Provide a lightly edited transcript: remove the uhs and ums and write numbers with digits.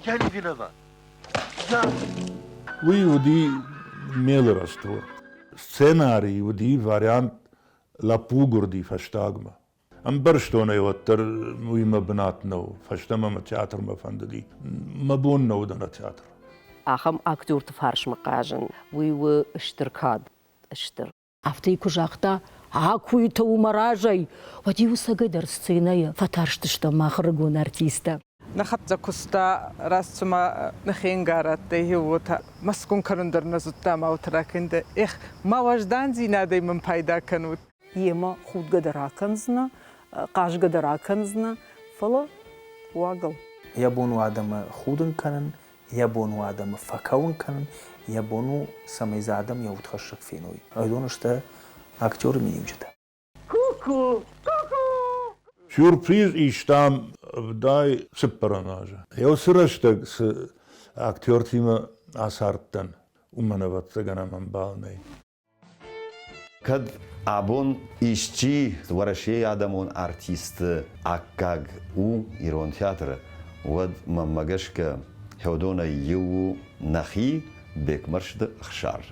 Я не виноват. Я... Уый уыди мелы раствор. Сценарий уыди вариант лӕппу гуырди фӕстагмӕ. Ӕмбӕрстон ӕй уӕддӕр уый мӕ бынат нӕу. Фӕстӕмӕ мӕ театрмӕ фӕндыди. Мӕ бон нӕ уыд ӕнӕ театр. Ахӕм актерты фарсмӕ хъазын, уый у стыр кад, стыр. Афтӕ куы загъта, акуйты у мӕ разӕй, уӕд-иу ӕцӕгӕйдӕр сценӕйы фӕтарстыстӕм мах ӕрыгон артисттӕ. Нӕ хӕццӕ куста, раст цума нӕхе ӕнгарӕдтӕй, уотӕ мӕсгун кӕнун дӕр нӕ зудта ма уотӕ ракӕндӕ. Эх, мӕ уӕздандзийнадӕй мын пайда кӕнут. Йемӕ худгӕ дӕр акӕндзынӕ, хъазгӕ дӕр акӕндзынӕ, фӕлӕ уагыл. Йӕ бон у адӕмы худын кӕнын, йӕ бон у адӕмы фӕкӕуын кӕнын, йӕ бон у, цӕмӕй дзы адӕм йӕ удхӕссӕг феной. Уыдон сты актеры миниуджытӕ. Ку-ку! Ку-ку! Сюрприз истам ӕвдай цыппӕрӕм азы. Уыцы рӕстӕг цы актертимӕ ацардтӕн, уымӕн, ӕвӕццӕгӕн, ӕм ӕмбал нӕй. Кӕд абон исчи Уӕрӕсейы адӕмон артисты аккаг у ирон театры, уӕд, мӕнмӕ гӕсгӕ, уыдонӕй иу у нӕхи Бекмӕрзты Ӕхсар.